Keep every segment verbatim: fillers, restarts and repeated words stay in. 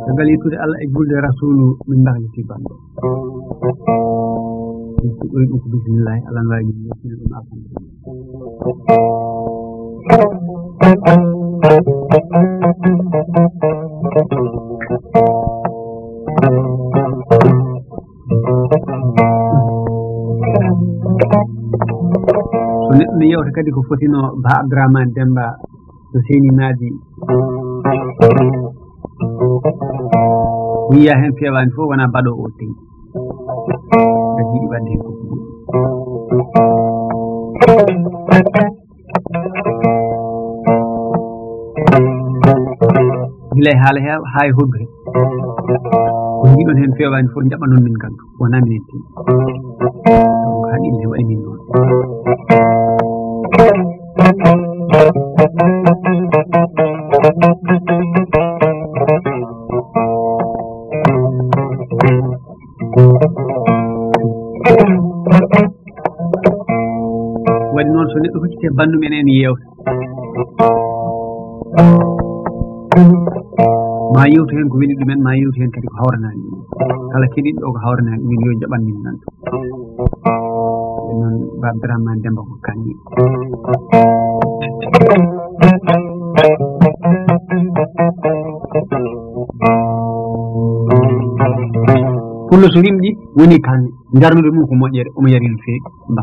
Caggal yettude Allah e julde Rasulu, min mbahliti bannde. Min fuɗɗori ɗum ko bisimillahi, Allah no waawi min yettino ɗum alhamdulillah. So neɗɗo ne yewta kadi ko fotino Ba Abdourahmane Demba to Seyni Madi, ko yiya heen feewaani fof wonaa baɗo o tey. Aɗa jiɗi waɗde heen ko moƴƴi. Gila e haala he, haa e hoɗdu he. Ko njiɗon heen feewaani fof, njaɓanon min ngantu. Wonaa minen tigi. Donc, haqqille waɗi min noon. Waɗi noon, so neɗɗo hucciti e banndum en, en yeewta. Ma yewtu heen ko weli ɗumen, ma yewtu heen kadi ko hawranaani ɗumen. Kala keɗiiɗo o ko hawranaani ɗumen, yo jaɓan min nan. Ɗum noon, Ba Abdourahmane Demba ko kanni. Pullo so rimɗi, woni kanni. Njarnude mum ko moƴƴere, omo yari no feewi. Ba.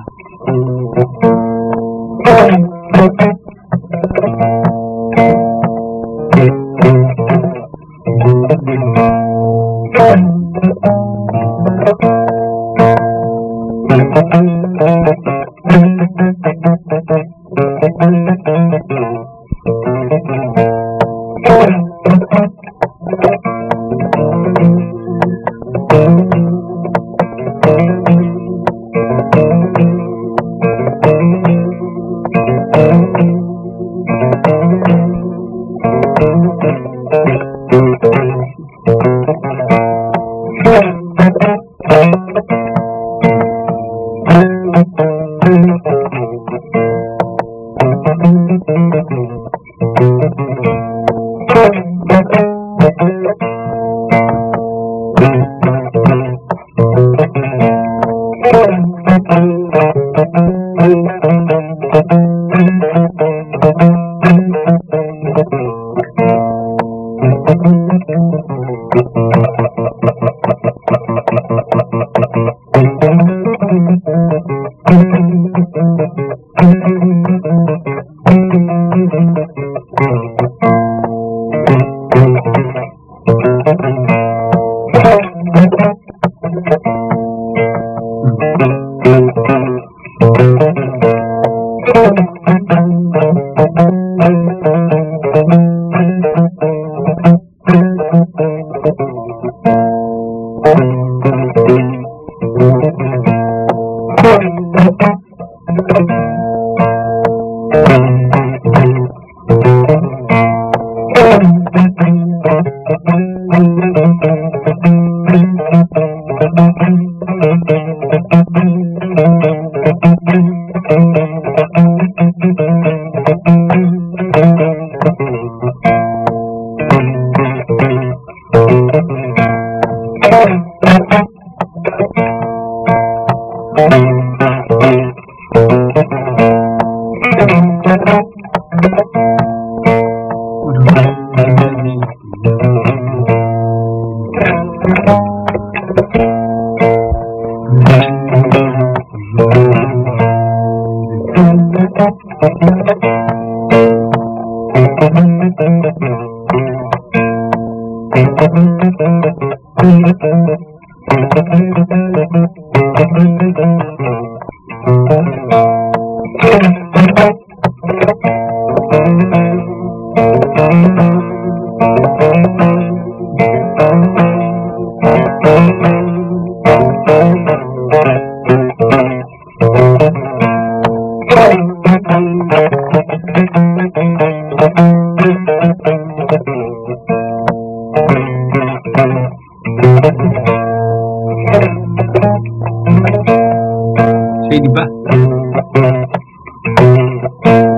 Seydi Ba,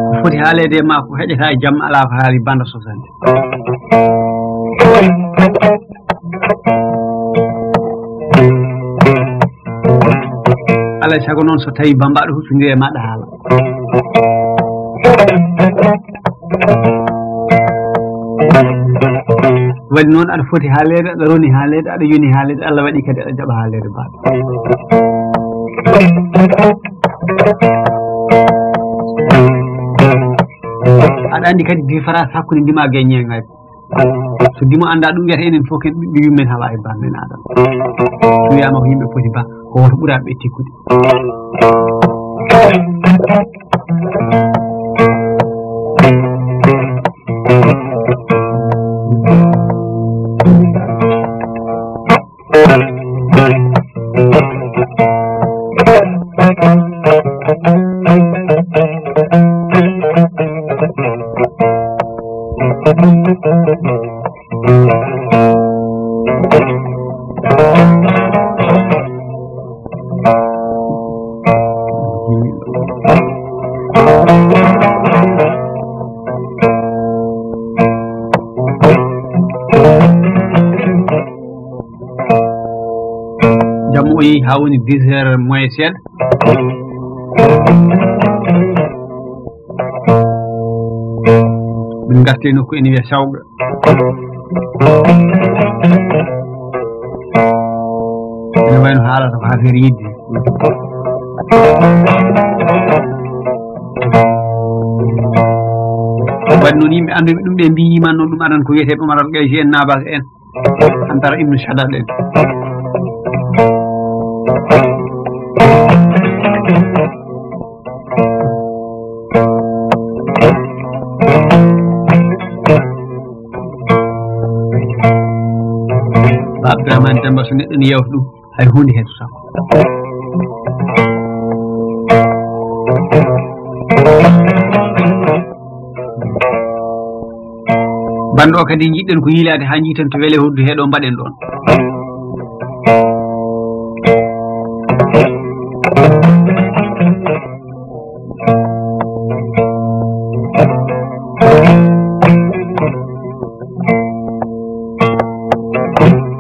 ko foti ha Haalede e makko heƴata e jamma, alaa ko haali banda sosande. Alaa e sago noon, so tawi bambaɗo huccondiri e maɗa haala. Waɗi noon, aɗa foti haaleede, aɗa roni haaleede, aɗa yoni haaleede, Allah waɗi kadi aɗa jaɓa haaleede mbaɗa. Aɗa anndi kadi différence hakkunde ndima e ñeeŋaari. So ndimo annda ɗum, wiyata enen fof ken ɓiɓɓe yummen hawa e bammen Adama. So wiyama ko yimɓe poti ba, ko woto ɓuraɓe ɓe tikkude. Jamma o yehi haa woni dix heures moins seeɗa. Min ngarti e nokku ene wiyee Sawɓe. Ene wayno haalata ko affaire yidde. Waɗi noon, yimɓe annduɓe ɗum ɓe mbiyi man noon ɗum aran ko wiyeteeɓe Omar Al Gaysi en, Nabas en, Antara Ibnu Shaddad en. Ba Abdourahmane Demba, so neɗɗo ne yewta ɗum, hay huunde heddotako. Banndo o kadi, njiɗɗen ko yiilaade haa njiiten to Wele Hoddu, heɗo mbaɗen ɗoon.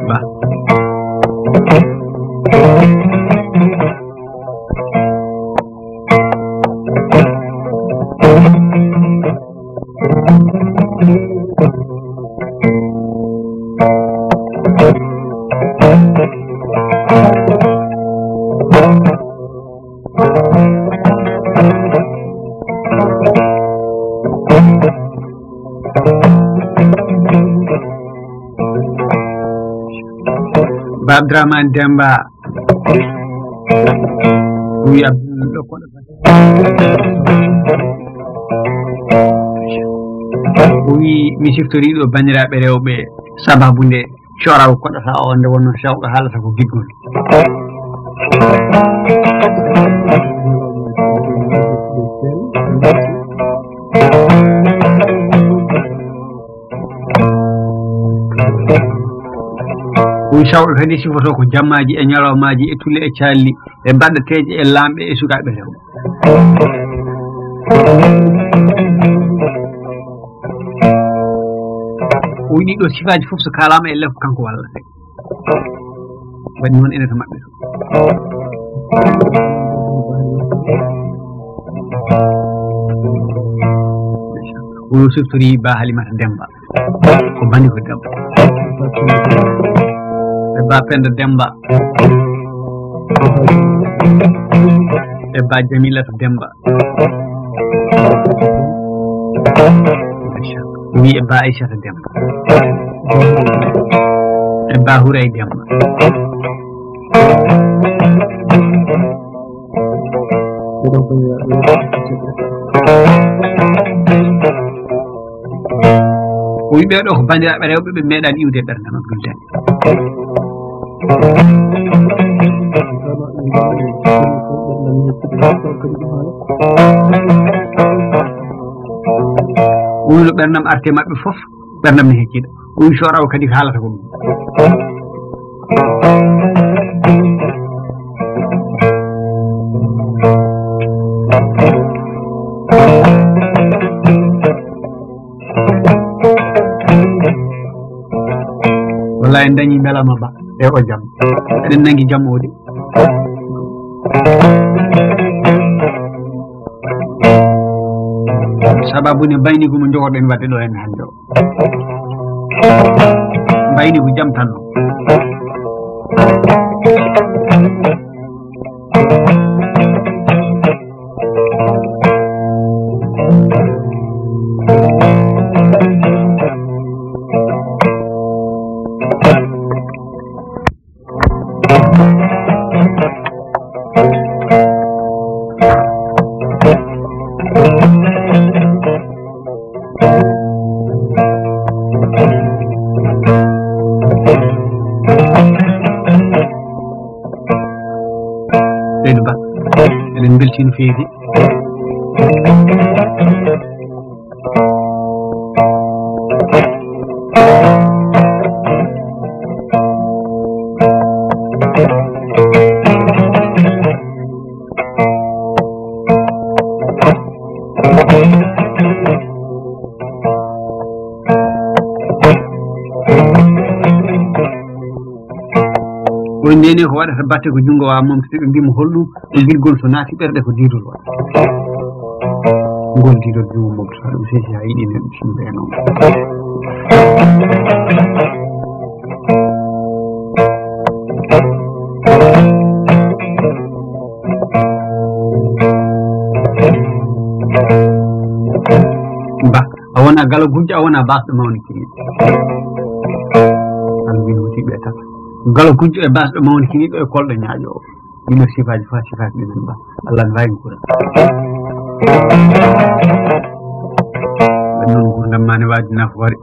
Ba. Ba Abdourahmane Demba. Wi Abdou ɗo koɗo. O wi, mi siftori ɗo banndiraaɓe rewɓe sababu nde Coraw koɗata o, nde wonno Sawɓe haalata ko giggol. Ɗum Sawɓe kadi sifoto ko jammaaji e ñalawmaaji e tule e calli e baɗɗateeje e laamɓe e sukaaɓe rewɓe. O wiɗi ɗo sifaaji fof so kaalaama e lef kanko walla. Waɗi noon ene to maɓɓe to. O siftori Ba Halimata Demba. Ko bandi ko Demba. E Ba Penda Demba. E Ba Jamilata Demba. Wi e Ba Aissata Demba. E Ba Huray Demba. O wi ɓeeɗo ko banndiraaɓe rewɓe ɓe meeɗaani iwde e ɓernde maɓɓe. Wuyno ɓerndam arte maɓɓe fof, ɓerndam ne hecciɗo. O wi Soraw kadi ko haalata ko ɗum. Alaa en dañii mbelama ba e o jam. Eɗen nangi jam o de. Sababu ne mbaynigu mo njogorɗen waɗde ɗo en hannde o. Mbaynigu jam tan o. Seydi Ba, eɗen mbeltii no feewi. Woni ndene ko waɗata batte ko junngo wa mom, so ɓe mbimo holɗum, ko girgol so naati ɓerɗe ko diidol waɗa. Ngol diidol junngo mom, so ɗum sesi ha yiɗi nen ɗum ɓe noon. Ba, a wona galo gujjo, a wona basɗo mawni kini. Alwin wuti ɓe tata. Galo gujjo e basɗo mawni kini ɗo e kolɗo ñaaƴo o. Ɗiɗo sifaaji fa sifaaji ɗi men ba. Allah ne waawi gura. Ɗum noon gurdam ma ne waadi nafoore.